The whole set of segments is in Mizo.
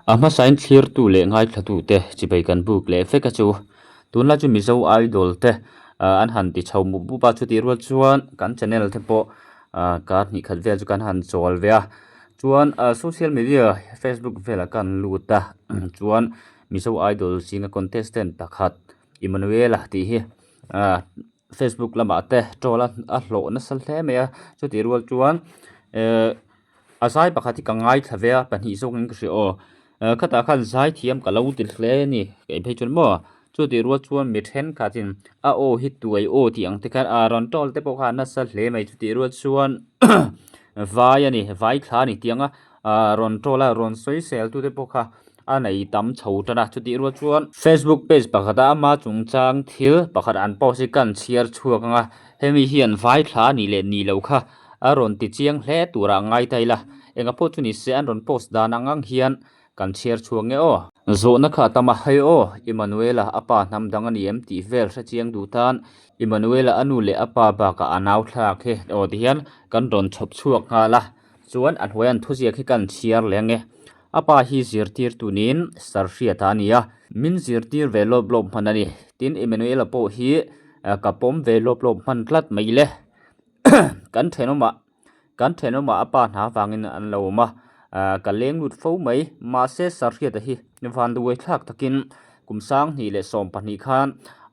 A hmasain thlirtu leh ngaithlatute chibai kan buk leh vek a chu. Tunlai chu Mizo Idol te an han ti chho mup mup a, chutih rual chuan kan channel te pawh kar hnih khat vel chu kan han chawl ve a. Chuan social media Facebook velah kan lut a, chuan Mizo Idol zinga contestant pakhat Emmanuela tih hi Facebook lamah te troll a a hlawh nasa hle mai a chutih rual chuan ehh a zai pakhat hi ka ngaithla ve a pahnih zawkin ka hria aw eh khatah khan zai thiam ka lo ti hle a ni kei phei chuan maw chutih rual chuan mi thenkhatin a aw hi tuai aw tih ang te khan a rawn troll te pawh kha a nasa hle mai chutih rual chuan vai a ni vai thla a ni tih ang a ah rawn troll a rawn sawi sel tu te pawh kha a nei tam chho tan a chutih rual chuan facebook page pakhata ama chungchang thil pakhat an post hi kan chhiar chhuak ang a hemi hian vai thla a nih leh nih loh kha a rawn ti chiang hle turah a ngai ta ila engah pawh chu ni se an rawn post dan ang ang hian kan chhiar chhuak nge aw. Zawhna kha a tam a hei aw Emmanuela a pa hnam dang a ni em tih vel hre chiang duh tan Emmanuela a nu leh a pa bakah a nau thlak hi aw tihian kan rawn chhawp chhuak nghal a chuan a hnuai an thuziak hi kan chhiar leh ang e. A pa hi zirtirtu niin Sarhriata a ni a, min zirtir ve lawp lawp hman a ni. Tin, Emmanuela pawh hi ka pawm ve lawp lawp hman tlat mai le. Kan thenawmah kan thenawmah a pa hna vangin an lo awm a, ka leng lut fo mai. Mahse, Sarhriata hi vanduai thlak takin kum 2012 khan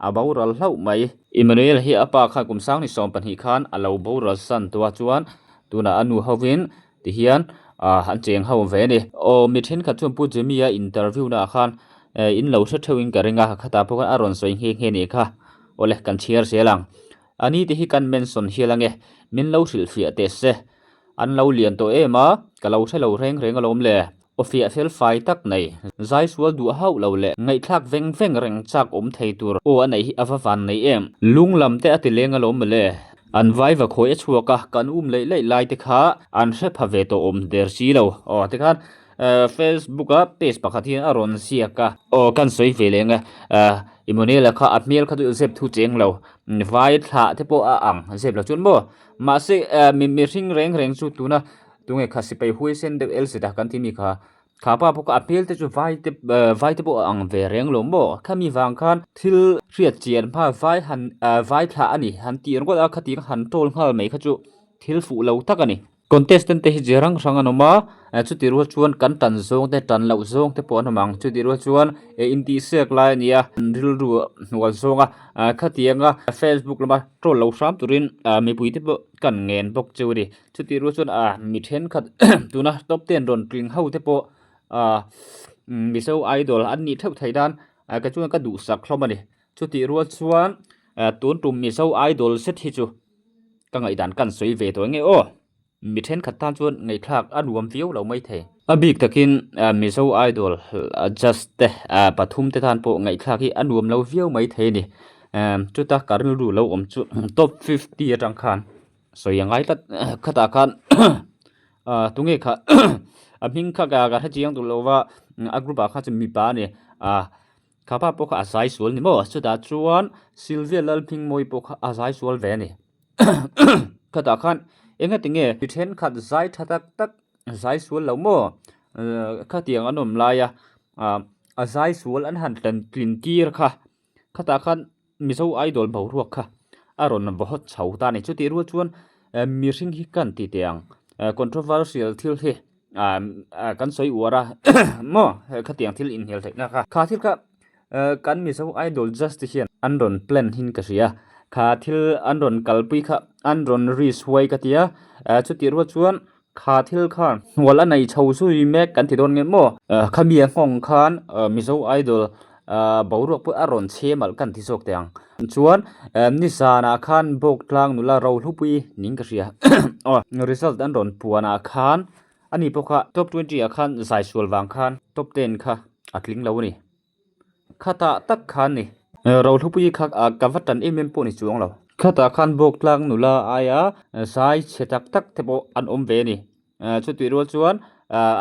a boral hlauh mai. Emmanuel hi a pa khan kum 2012 khan a lo boral san tawh a, chuan tunah a nu hovin Tihian an cheng ho ve a ni. Aw mi thenkhat chuan Pu Jimmy-a interview naah khan in lo hre theuhin ka ring a, khatah pawh khan a rawn sawi nghe nghe nih kha. Awle kan chhiar zel ang. A ni te hi kan mention hial ange, min lo hrilhfiah teh se. An lo lian tawh em a, ka lo hre lo reng reng alawm le. Aw fiah fel fai tak nei, zai sual duh hauh lo leh ngaihthlak veng veng reng chak awm thei tur aw a neih hi a va van nei em. Lung lam te a ti leng alawm mawle. An vai va khawi a chhuak a, kan um leih leih lai te kha an hre pha ve tawh awm der si lo. Aw tikhan Facebook a page pakhat hian a rawn ziak a. Aw kan sawi ve leng e, Immanuela kha a hmel kha chu zep thu cheng lo, vai thlah te pawh a ang zep lo chuan maw. Mahse mihring reng reng chu tuna Tunge kha sipai huaisen deuh el zet a kan tih mi kha? Kha pa pawh kha a hmel te chu vai te eh vai te pawh a ang ve reng lo maw? Khami vang khan thil hriat chian hma vai han eh vai thlah a ni han tih ringawt a khatiang han troll nghal mai kha chu thil fuh lo tak a ni. Contestant te hi chi hrang hrang an awm a, chutih rual chuan kan tan zawng te tan loh zawng te pawh an awm ang. Chutih rual chuan eh intihsiak lai a ni a, rilru hnual zawng a khatiang a facebook lama troll lo hram turin mipui te pawh kan ngen bawk chu a ni. Chutih rual chuan ah mi thenkhat tuna top ten rawn tling ho te pawh ah Mizo idol an nih theuh theih nan ah kei chuan ka duhsak hlawm a ni. Chutih rual chuan ah tun tum Mizo idol zet hi chu ka ngaihdan kan sawi ve tawh enge aw. Mi thenkhat tan chuan ngaihthlak a nuam viau lo mai thei. A bik takin ah Mizo idol judge te ah pathum te tan pawh ngaihthlak hi a nuam lo viau mai thei a ni. Chuta ka rilru lo awm chu top 50 atang khan. Sawi a ngai tlat khatah khan ah tunge kha a hming kha ka hre chiang duh lo va a group ah kha chu mipa a ni ah kha pa pawh kha a zai sual ni maw chutah chuan Sylvia Lalhmingmawii pawh kha a zai sual ve a ni khatah khan engati nge mi thenkhat zai tha tak tak zai sual lo maw khatiang an awm lai a ah a zai sual an han tlin tir kha khatah khan. Mizo Idol boruak kha a rawn vaw hawt chho ta a ni. Chutih rual chuan mihring hi kan ti teh ang controversial thil hi kan sawi uar a maw khatiang thil inhnial theihna kha. Kha thil kha kan Mizo Idol judge te hian an rawn plan hin ka hria. Kha thil an rawn kalpui kha an rawn risk huai ka ti a, chutih rual chuan Kha thil khan hnual a nei chho zui mek kan ti dawn nge maw? Khami a nghawng khan Mizo Idol boruak pawh a rawn chhe malh kan ti zawk teh ang. Chuan nizanah khan Bawktlang nula Rohlupui ning ka hria aw result an rawn puanah khan ani pawh kha top 20 ah khan zai sual vang khan top 10 kha a tling lo a ni. Khatah tak khan ni. Rohlupui kha ka va tan em em pawh ni chuang lo. Khatah khan Bawktlang nula aia zai chhe tak tak te pawh an awm ve a ni. Chutih rual chuan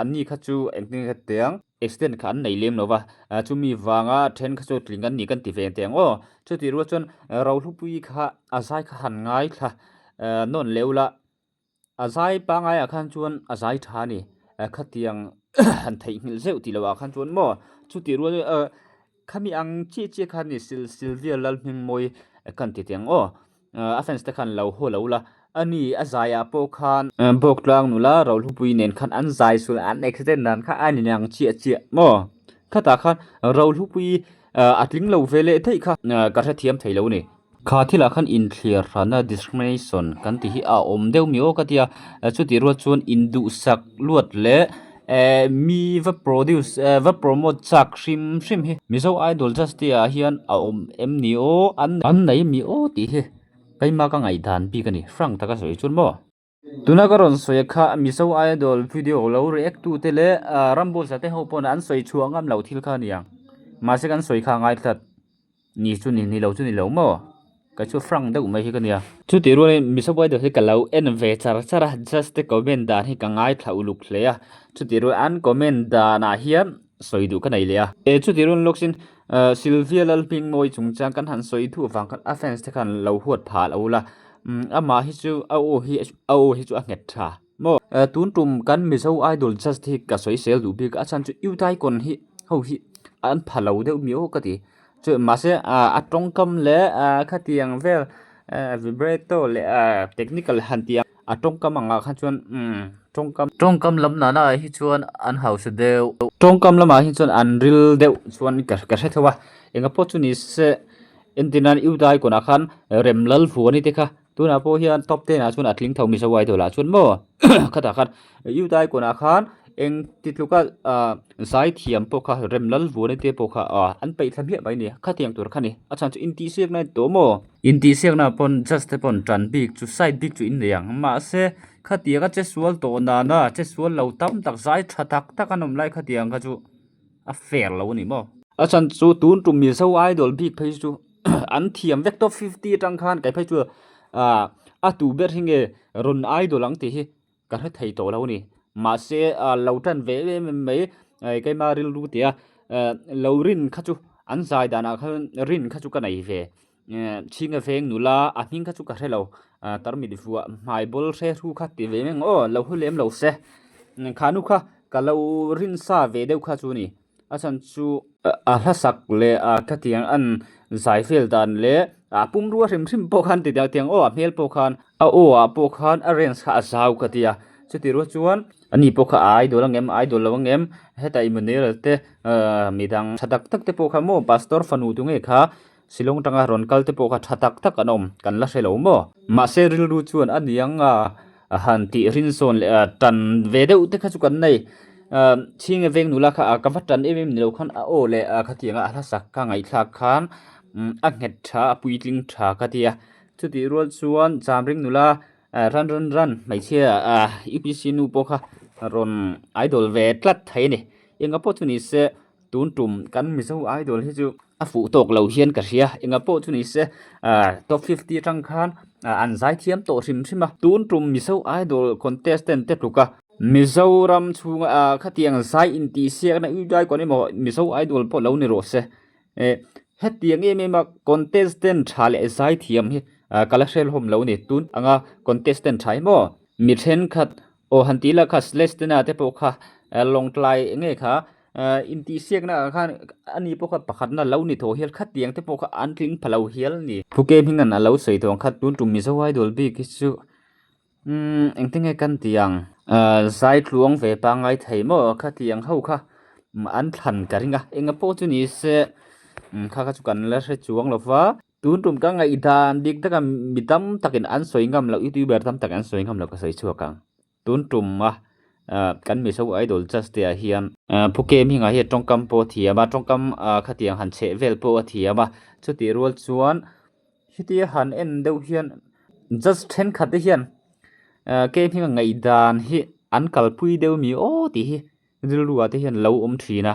anni kha chu engtin nge ka ti ang, accident kha an nei lem lo va, chumi vanga then kha chu tling an ni kan ti ve teh ang aw. Chutih rual chuan Rohlupui kha a zai kha han ngaithla nawn leuh la. A zai pangaiah khan chuan a zai tha a ni. Khatiang han theihnghilh zeuh tih loh ah khan chuan maw chutih rual ah khami ang chiah chiah khan ni Sil Sylvia Lalhmingmawi kan ti teh ang aw a fans te khan lo haw lo la ani a zai ah pawh khan Bawktlang nula Rohlupui nen khan an zai sul an accident dan kha a ni ang chiah chiah maw khatah khan Rohlupui a tling lo ve leh daih kha ka hrethiam thei lo a ni. Kha thilah khan inthliar hrana discrimination kan tih hi a awm deuh mi aw ka tia chutih rual chuan induhsak luat leh eh mi va produce eh va promote chak hrim hrim hi Mizo Idol judge te ah hian a awm em ni aw an an nei mi aw tih hi keima ka ngaihdan bik a ni hrang taka sawi chuan maw. Tuna ka rawn sawi kha Mizo Idol video lo react tu te leh Ramboss te ho pawn an sawi chhuah ngam loh thil kha a ni ang. Mahse kan sawi kha a ngai tlat. Ni chu ni ni lo chu ni lo maw? Ka chu frank deuh mai hi ka nia. Chutih rualin Mizo Idol hi ka lo en ve char char a, judge te comment dan hi ka ngaithla uluk hle a. Chutih rual an comment danah hian sawi duh ka nei leh a. E chutih rualin lawk sin Sylvia Lalhmingmawi chungchang kan han sawi duh vang khan a fans te khan lo huat phah lo la. Amah hi chu a aw hi a aw hi chu a nghet tha maw. Tun tum kan Mizo Idol judge hi ka sawi sel duh bik a chhan chu Utaicon hi ho hi an pha lo deuh mi aw ka ti. Chu mahse a tawngkam leh khatiang vel vibrato leh technical han tih a tawngkam angah khan chuan tawngkam tawngkam lam nana ah hi chuan an hausa deuh. Tawngkam lamah hi chuan an ril deuh chuan ka hre tho a engapawh chu ni se. Entirnan U Daikawnah khan rem lal vuan i te kha tunah pawh hian top ten ah chuan a tling tho Mizo Idol ah chuan maw khatah khan U Daikawnah khan eng ti tluka ah zai thiam pawh kha rem lal vuan i te pawh kha ah an peih thla hmiah mai a ni khatiang tur kha a ni a chhan chu intihsiakna a ni tawh maw intihsiakna pawn judge te pawn tan bik chu side bik chu in nei ang mahse khatiang a che sual tawh nana che sual lo tam tak zai tha tak tak an awm lai khatiang kha chu. A fair lo a ni maw? A chhan chu tun tum Mizo Idol bik phei chu an thiam vek top fifty atang khan kei phei chu ah a tu ber hi nge rawn idol ang tih hi ka hre thei tawh lo a ni. Mahse ah lo tan ve em em mai keima rilru tia lo rin kha chu an zai danah khan rin kha chu ka nei ve. Chhinga veng nula a hming kha chu ka hre lo tarmit vuah hmai bawl hre hru kha ti ve mai ang aw lo haw lem lo se khanu kha ka lo rin sa ve deuh kha chu a ni a chhan chu a hla sak leh a khatiang an zai vel dan leh a pumrua hrim hrim pawh khan ti tiang aw a hmel pawh khan a aw ah pawh khan a range kha a zau ka ti a chutih rual chuan ani pawh kha a idol ang em idol lo ang em hetah Immanuel te midang tha tak tak te pawh kha maw pastor fanu tu nge kha Shillong atanga rawn kal te pawh kha tha tak tak an awm, kan la hre lo maw? Mahse rilru chuan a niang a han tih rinsawn leh a tan ve deuh te kha chu kan nei. Chhinga veng nula kha ka va tan em em ni lo khan a aw leh khatianga a hlasak ka ngaihthlak khan a nghet tha a puitling tha ka ti a. Chutih rual chuan Chamring nula ran ran ran hmeichhia UPC nu pawh kha rawn idol ve tlat thei a ni. Engah pawh chu ni se Tun tum kan Mizo Idol hi chu a fuh tawk lo hian ka hria. Enga pawh chu ni se top 50 atang khan an zai thiam tawh hrim hrim a. Tun tum Mizo Idol contestant te tluk a. Mizoram chhunga khatiang zai intihsiakna Udaikon emaw Mizo Idol pawh lo ni rawh se. Hetiang em em a contestant tha leh zai thiam hi ka la hrelhawm lo a ni. Tun anga contestant tha hi maw mi thenkhat aw han tih lah kha Celestina te pawh kha Lawngtlai nge kha Intihsiakna ah khan ani pawh kha pakhatna lo ni tawh hial khatiang te pawh kha an tling pha lo hial a ni. Phuke hming an alo sawi tawh ang kha tun tum Mizo Idol bik hi chu umm engtin nge kan tih ang zai tluang ve pangngai thei maw khatiang ho kha an thlan ka ring a enga pawh chu ni se kha kha chu kan la hre chuang lo va. Tun tum ka ngaihdan dik taka mi tam takin an sawi ngam loh youtuber tam takin an sawi ngam loh ka sawi chhuak ang. Tun tum a kan Mizo Idol judge te ah hian Phuke hmingah hian tawngkam pawh a thiam a, tawngkam khatiang han chheh vel pawh a thiam a, chutih rual chuan hetia han en deuh hian judge thenkhat te hian ke hminga ngaihdan hi an kalpui deuh mi aw tih hi rilru ah te hian lo awm thin a.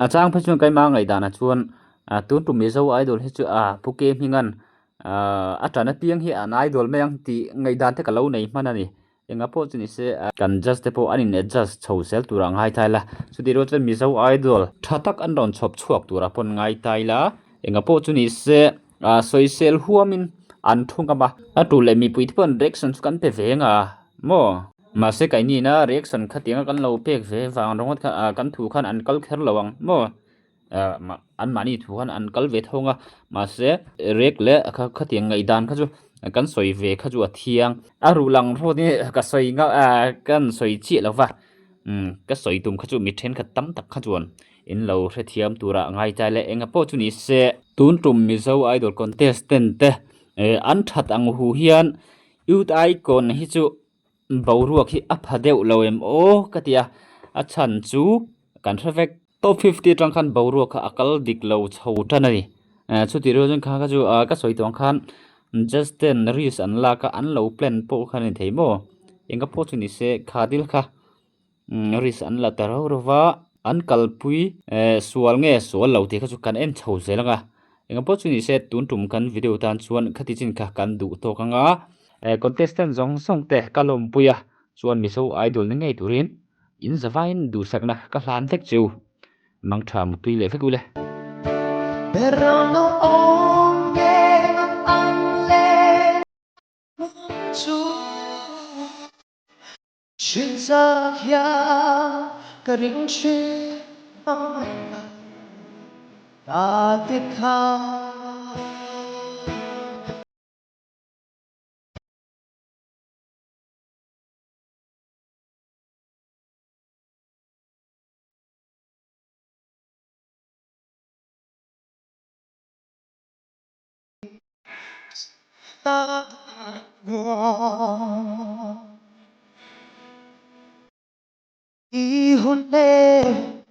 A chang phei chuan keimah ngaihdanah chuan tun tum Mizo Idol hi chu Pu Ke Hminga'n a tan apiang hi an idol mai ang tih ngaihdan te ka lo nei hman a ni. Engah pawh chu ni se kan judge te pawh an in adjust chho zel turah ngai ta ila. Chutih rual chuan Mizo Idol tha tak an rawn chhawp chhuak turah pawh an ngai ta ila. Engah pawh chu ni se sawisel huamin an thu ngam a, a tu leh mipui te pawh an reaction chu kan pe ve ang a maw? Mahse kainina reaction khatianga kan lo pek ve vang ringawt kha ah kan thu khan an kal kher lo ang maw ah an mahni thu khan an kal ve thawng a mahse react leh kha khatiang ngaihdan kha chu kan sawi ve kha chu a thiang a ruh lang rawt hi ka sawi ngah ah kan sawi chiah lo va umm ka sawi tum kha chu mi thenkhat tam tak kha chuan in lo hrethiam tura ngaitai leh enga pawh chu ni se tun tum Mizo Idol contestant te eh an that ang hu hian Youth Icon hi chu boruak hi a pha deuh lo em aw ka ti a, a chhan chu kan hre vek. Top 50 atang khan boruak kha a kal dik lo chho tan a ni. Eh chutih rual chuan kha kha chu ah ka sawi tawh ang khan Justin risk an lak a an lo plan pawh kha a ni thei maw enga pawh chu ni se kha thil kha Risk an la ta rau rau va, an kalpui sual nge sual lo tih kha chu kan en chho zel ang a, engemaw chu ni se tun tum kan video tan chuan khati chin kha kan duh tawk ang a. Contestant zawng zawng te ka lawmpui a, chuan Mizo Idol ni ngei turin in zavaiin duhsakna ka hlan vek chu mangtha mutui leh vek ule. Hrinzak hian ka ring thin a, ta te kha. I hun le.